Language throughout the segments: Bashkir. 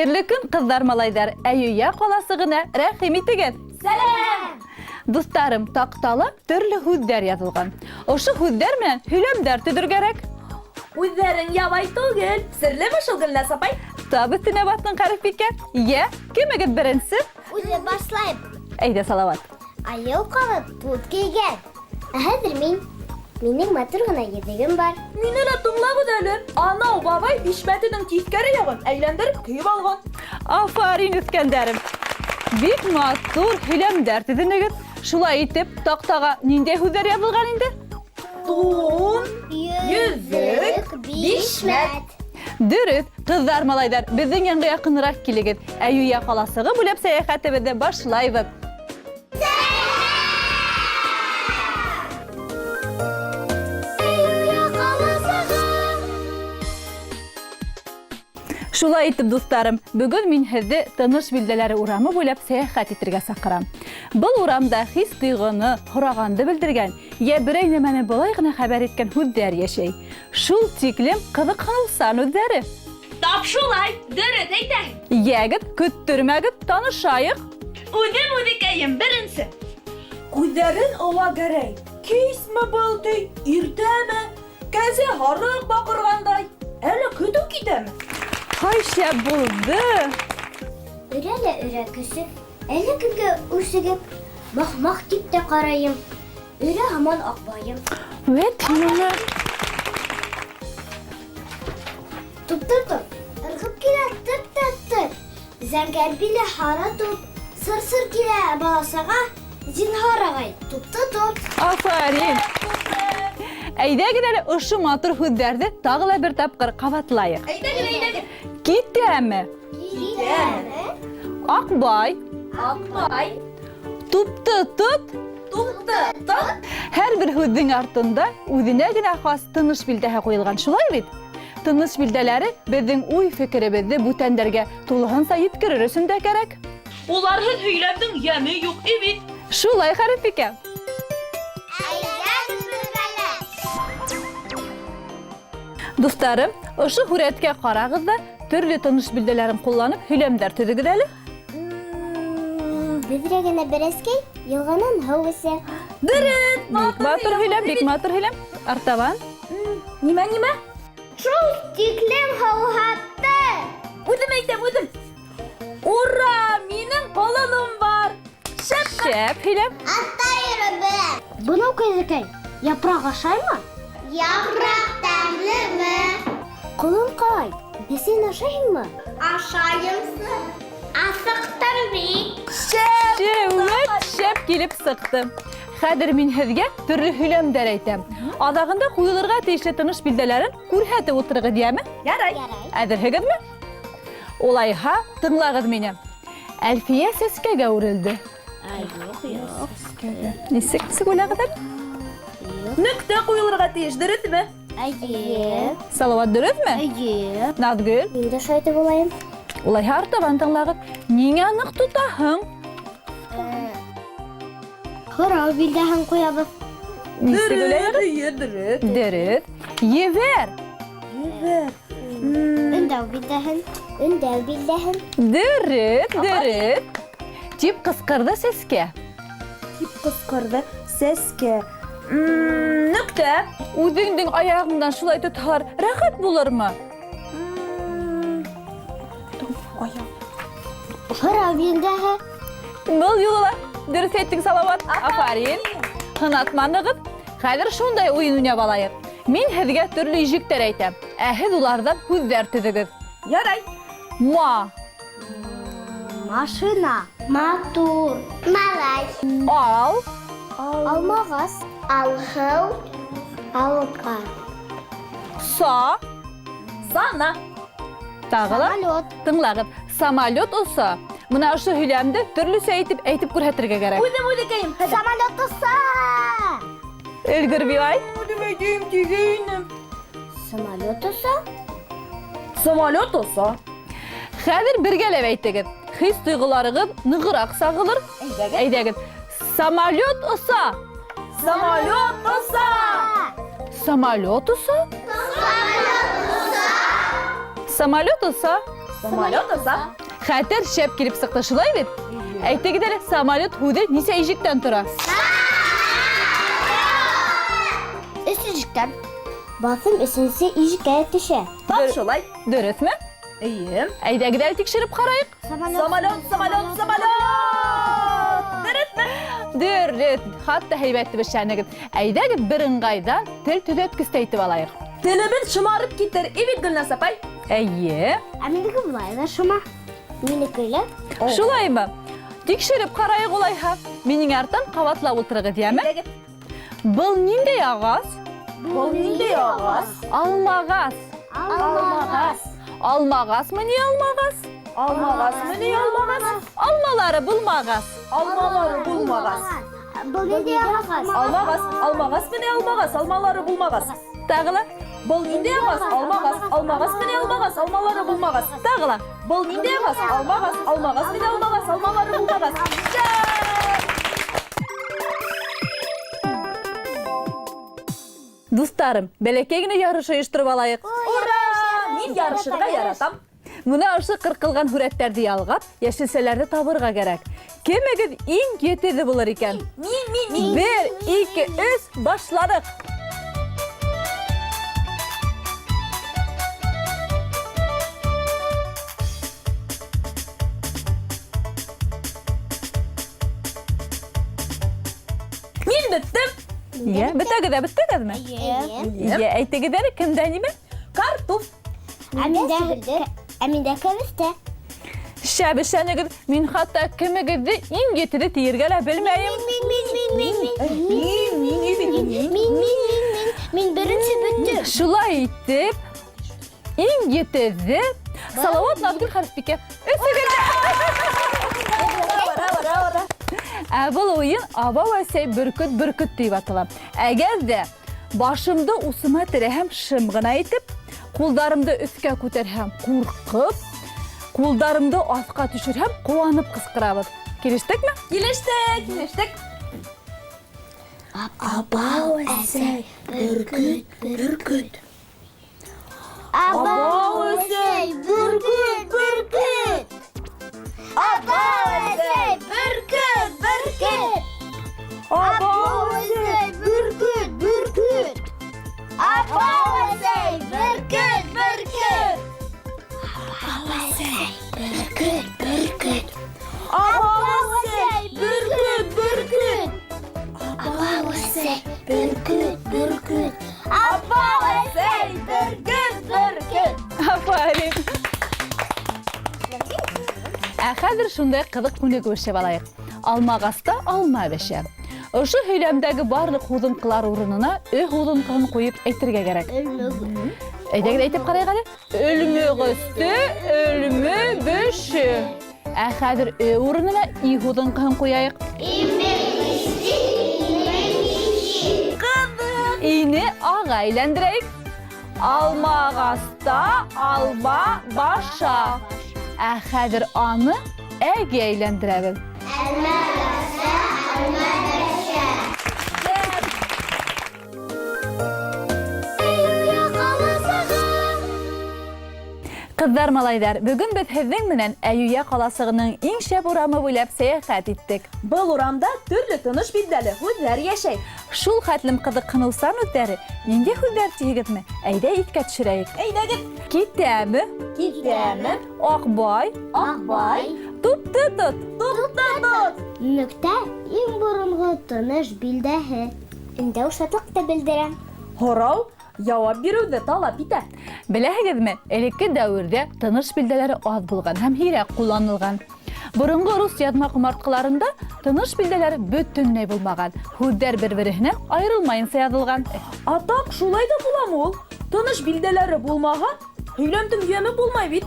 Хәйерле көн, ҡыҙҙар, малайҙар! Әйүйә ҡаласығына рәхим итегеҙ! Сәләм! Дуҫтарым, таҡтала төрлө һүҙҙәр яҙылған. Ошо һүҙҙәр менән һөйләмдәр төҙөр кәрәк. Үҙҙәрең ябай түгел. Серлеме шул, Гөлназ апай? Тап өҫтөнә баҫтың, Хәрефбикә. Йә, кемегеҙ беренсе? Үҙе башлайым. Әйҙә, Салауат. Айыу ҡалып тут кейгән. Ә хәҙер мин. Минең матур ғына йөҙөгөм бар. Мине лә тыңлағыҙ әле. Анау бабай бишмәтенең тиҫкәре яғын әйләндереп кейеп алған. Афарин, үҫкәндәрем. Бик матур һөйләмдәр төҙөнөгөҙ. Шулай итеп, таҡтаға ниндәй һүҙҙәр яҙылған инде? Тун, йөҙөк, бишмәт. Дөрөҫ, ҡыҙҙар, малайҙар, беҙҙең янға яҡыныраҡ килегеҙ. Әйүйә ҡаласығы буйлап сәйәхәтебеҙҙе башлайбыҙ. Шулай итеп, дуҫтарым, бөгөн мин һеҙҙе Тыныш билдәләре урамы буйлап сәйәхәт итергә саҡырам. Был урамда хис-тойғоно, һорағанды белдергән, йә берәй нәмәне былай ғына хәбәр иткән һүҙҙәр йәшәй. Шул тиклем ҡыҙыҡһыныусан үҙҙәре. Тап шулай, дөрөҫ әйтәһең. Йәгеҙ, көттөрмәгеҙ, танышайыҡ. Үҙем үҙекәйем беренсе. Күҙҙәрен ыуа Гәрәй. Кисме был ти, иртәме? Кәзә һарыҡ баҡырғандай. Әллә көтөү китәме? Һай, шәп булды. Өрә лә өрә көсөк, әллә кемгә үсегеп, мах-мах тип тә ҡарайым. Өрә һаман Аҡбайым. Вәт моны. Тупты топ, ырғып килә тып та тып. Зәңгәр биле һары туп, сыр-сыр килә бала-саға. Зинһар, ағай, тупты тот. Афарин! Әйҙәгеҙ әле ошо матур һүҙҙәрҙе тағы ла бер тапҡыр ҡабатлайыҡ. Әйҙәгеҙ, әйҙәгеҙ. Китәме? Китәме? Аҡбай. Аҡбай. Тупты тот. Тупты тот. Һәр бер һүҙҙең артында үҙенә генә хас тыныш билдәһе ҡуйылған, шулай бит? Тыныш билдәләре беҙҙең уй-фекеребеҙҙе бүтәндәргә тулыһынса еткерер өсөн дә кәрәк. Уларһыҙ һөйләмдең йәме юҡ бит. Шулай, Хәрефбикә. Әйҙәгеҙ бергәләп. Дуҫтарым, ошо һүрәткә ҡарағыҙ ҙа, төрлө тыныш билдәләрен ҡулланып һөйләмдәр төҙөгөҙ әле. Бөҙрә генә бәрәскәй йылғанан һыу эсә. Дөрөҫ. Бик матур һөйләм, бик матур һөйләм. Артабан. Нимә, нимә? Шул тиклем һыуһатты. Үҙем әйтәм, үҙем. Ура, минең ҡолоном бар. Шәп. Шәп һөйләм. Атта йөрөп белә. Бынау кәзекәй япраҡ ашаймы? Япраҡ тәмлеме? Ҡолонҡай, бесән ашайһыңмы? Ашайымсы. Асыҡтым бит. Шәп. Шәп, шәп килеп сыҡты. Хәҙер мин һеҙгә төрлө һөйләмдәр әйтәм. Аҙағында ҡуйылырға тейешле тыныш билдәләрен күрһәтеп ултырығыҙ, йәме? Ярай. Ярай. Әҙерһегеҙме? Улайһа, тыңлағыҙ мине. Әлфиә сәскәгә үрелде. Юҡ, юҡ. Нисек, нисек уйлағыҙ әле? Нөктә ҡуйылырға тейеш, дөрөҫмө? Эйе. Салауат, дөрөҫмө? Эйе. Наҙгөл? Мин дә шулай итеп уйлайым. Улайһа, артабан тыңлағыҙ. Ниңә ныҡ тотаһың? Һорау билдәһен ҡуябыҙ. Нисек уйлайһығыҙ? Эйе, дөрөҫ. Дөрөҫ. Ебәр. Ебәр. Өндәү билдәһен. Өндәү билдәһен. Дөрөҫ, дөрөҫ. Тип ҡысҡырҙы сәскә. Тип ҡысҡырҙы сәскә. Нөктә. Үҙеңдең аяғыңдан шулай тотһалар, рәхәт булырмы? Аяҡ. Һорау билдәһе. Был юлы ла дөрөҫ әйттең, Салауат. Афарин. Һынатманығыҙ. Хәҙер шундай уйын уйнап алайыҡ. Мин һеҙгә төрлө ижектәр әйтәм, ә һеҙ уларҙан һүҙҙәр төҙөгөҙ. Ярай. Ма. Машина. Матур. Малай. Ал. Алмағас. Алһыу. Алға. Са. Сана. Тағы ла. Самолет. Тыңлағыҙ. Самолет оса. Бына ошо һөйләмде төрлөсә итеп әйтеп күрһәтергә кәрәк. Үҙем үҙекәйем. Самолет оса. Өлгөр, Билай. Үҙем әйтәйем тигәйнем. Самолет оса. Самолет оса. Хәҙер бергәләп әйтегеҙ. Хис тойғоларығыҙ нығыраҡ сағылыр. Әйҙәгеҙ. Әйҙәгеҙ. Самолет оса. Самолет оса. Самолет оса? Самолет оса. Самолет оса. Хәтер шәп килеп сыҡты, шулай бит? Әйтегеҙ әле, самолет һүҙе нисә ижектән тора? Өс ижектән. Баҫым өсөнсө ижеккә төшә. Тап шулай. Дөрөҫмө? Эйе. Әйҙәгеҙ әле тикшереп ҡарайыҡ. Самолет, самолет, самолет. Дөрөҫмө? Дөрөҫ, хатта һәйбәт итеп эшләнегеҙ. Әйҙәгеҙ бер ыңғайҙан тел төҙәткес тә әйтеп алайыҡ. Телебеҙ шымарып китер. И бит, Гөлназ апай. Эйе. Ә минеке былай ҙа шыма. Минеке лә. Шулаймы? Тикшереп ҡарайыҡ улайһа. Минең арттан ҡабатлап ултырығыҙ, йәме? Әйҙәгеҙ. Был ниндәй ағас? Был ниндәй ағас? Алмағас. Алмағас. Алмағасмы ни алмағас? Алмағасмы ни алмағас? Алмалары булмағас. Алмалары булмағас. Был ниндәй ағас? Алмағас, алмағасмы ни алмағас? Алмалары булмағас. Тағы ла, Был ниндәй ағас? Алмағас, алмағасмы ни алмағас? Алмалары булмағас. тағы ла. Был ниндәй ағас? Алмағас, алмағасмы ни алмағас? Алмалары булмағас. Дуҫтарым, бәләкәй генә ярыш ойоштороп алайыҡ. Ура! Мин ярышырға яратам. Мына ошо ҡырҡылған һүрәттәрҙе ялғап, йәшелсәләрҙе табырға кәрәк. Кемегеҙ иң етеҙе булыр икән? Мин, мин, мин. Бер, ике, өс, башланыҡ. Мин бөттөм. Йә, бөтәгеҙ ҙә бөттөгөҙмө? Эйе. Йә, әйтегеҙ әле, кемдә нимә? Картуф. Ә миндә ә миндә кәбеҫтә. Шәп эшләнегеҙ. Мин хатта кемегеҙҙе иң етеҙе тиергә лә белмәйем. Мин, мин, мин, мин, мин. Мин, мин, мин, мин. Мин, мин, мин, мин. Мин беренсе бөттөм. Шулай итеп, иң етеҙе Салауат Наҙгөл Хәрефбикә. Өсөгөҙ ҙә! Ура, ура, ура. Ә был уйын Абау әсәй бөркөт бөркөт тип атала. Әгәр ҙә башымды усыма терәһәм шым ғына итеп, ҡулдарымды өҫкә күтәрһәм ҡурҡып, ҡулдарымды аҫҡа төшөрһәм ҡыуанып ҡысҡырабыҙ. Килештекме? Килештек, килештек. Абау әсәй, бөркөт, бөркөт. Абау әсәй, бөркөт, бөркөт. Абау әсәй, бөркөт, бөркөт. Абау әсәй, бөркөт, бөркөт. Абау әсәй, бөркөт, бөркөт. Абау әсәй, бөркөт, бөркөт. Абау әсәй, бөркөт, бөркөт. Абау әсәй, бөркөт, бөркөт. Абау әсәй, бөркөт, бөркөт. Афарин. Ә хәҙер шундай ҡыҙыҡ күнегеү эшләп алайыҡ. Алмағаста алма бешә. Ошо һөйләмдәге барлыҡ һуҙынҡылар урынына ө һуҙынҡыһын ҡуйып әйтергә кәрәк. Әйҙәгеҙ әйтеп ҡарайыҡ әле. Өлмөғөстө, өлмө бөшө. Ә хәҙер ө урынына и һуҙынҡыһын ҡуяйыҡ. Ине аға әйләндерәйек. Алмағаста алма баша. Ә хәҙер аны әгә әйләндерәбеҙ. Ҡыҙҙар, малайҙар, бөгөн беҙ һеҙҙең менән Әйүйә ҡаласығының иң шәп урамы буйлап сәйәхәт иттек. Был урамда төрлө тыныш билдәле һүҙҙәр йәшәй. Шул хәтлем ҡыҙыҡһыныусан үҙҙәре. Ниндәй һүҙҙәр тиһегеҙме? Әйҙә иҫкә төшөрәйек. Әйҙәгеҙ. Китәме? Китәме? Аҡбай, Аҡбай. тупты тот. Тупты тот. Нөктә иң боронғо тыныш билдәһе. Өндәү шатлыҡты белдерә. Һорау яуап биреүҙе талап итә. Беләһегеҙме, элекке дәүерҙә тыныш билдәләре аҙ булған һәм һирәк ҡулланылған. Боронғо рус яҙма ҡомартҡыларында тыныш билдәләре бөтөнләй булмаған. Һүҙҙәр бер-береһенән айырылмайынса яҙылған. Атаҡ, шулай ҙа буламы ул? Тыныш билдәләре булмаһа, һөйләмдең йәме булмай бит.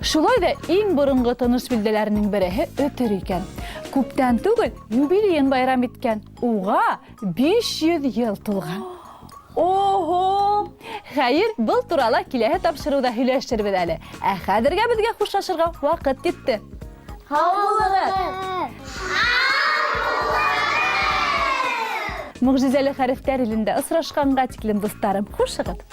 Шулай ҙа иң боронғо тыныш билдәләренең береһе өтөр икән. Күптән түгел юбилейын байрам иткән. Уға 500 йыл тулған. Ого! Хәйер, был турала киләһе тапшырыуҙа һөйләшербеҙ әле. Ә хәҙергә беҙгә хушлашырға ваҡыт етте. Һау булығыҙ! Мөғжизәле хәрефтәр илендә осрашҡанға тиклем, дуҫтарым, хушығыҙ!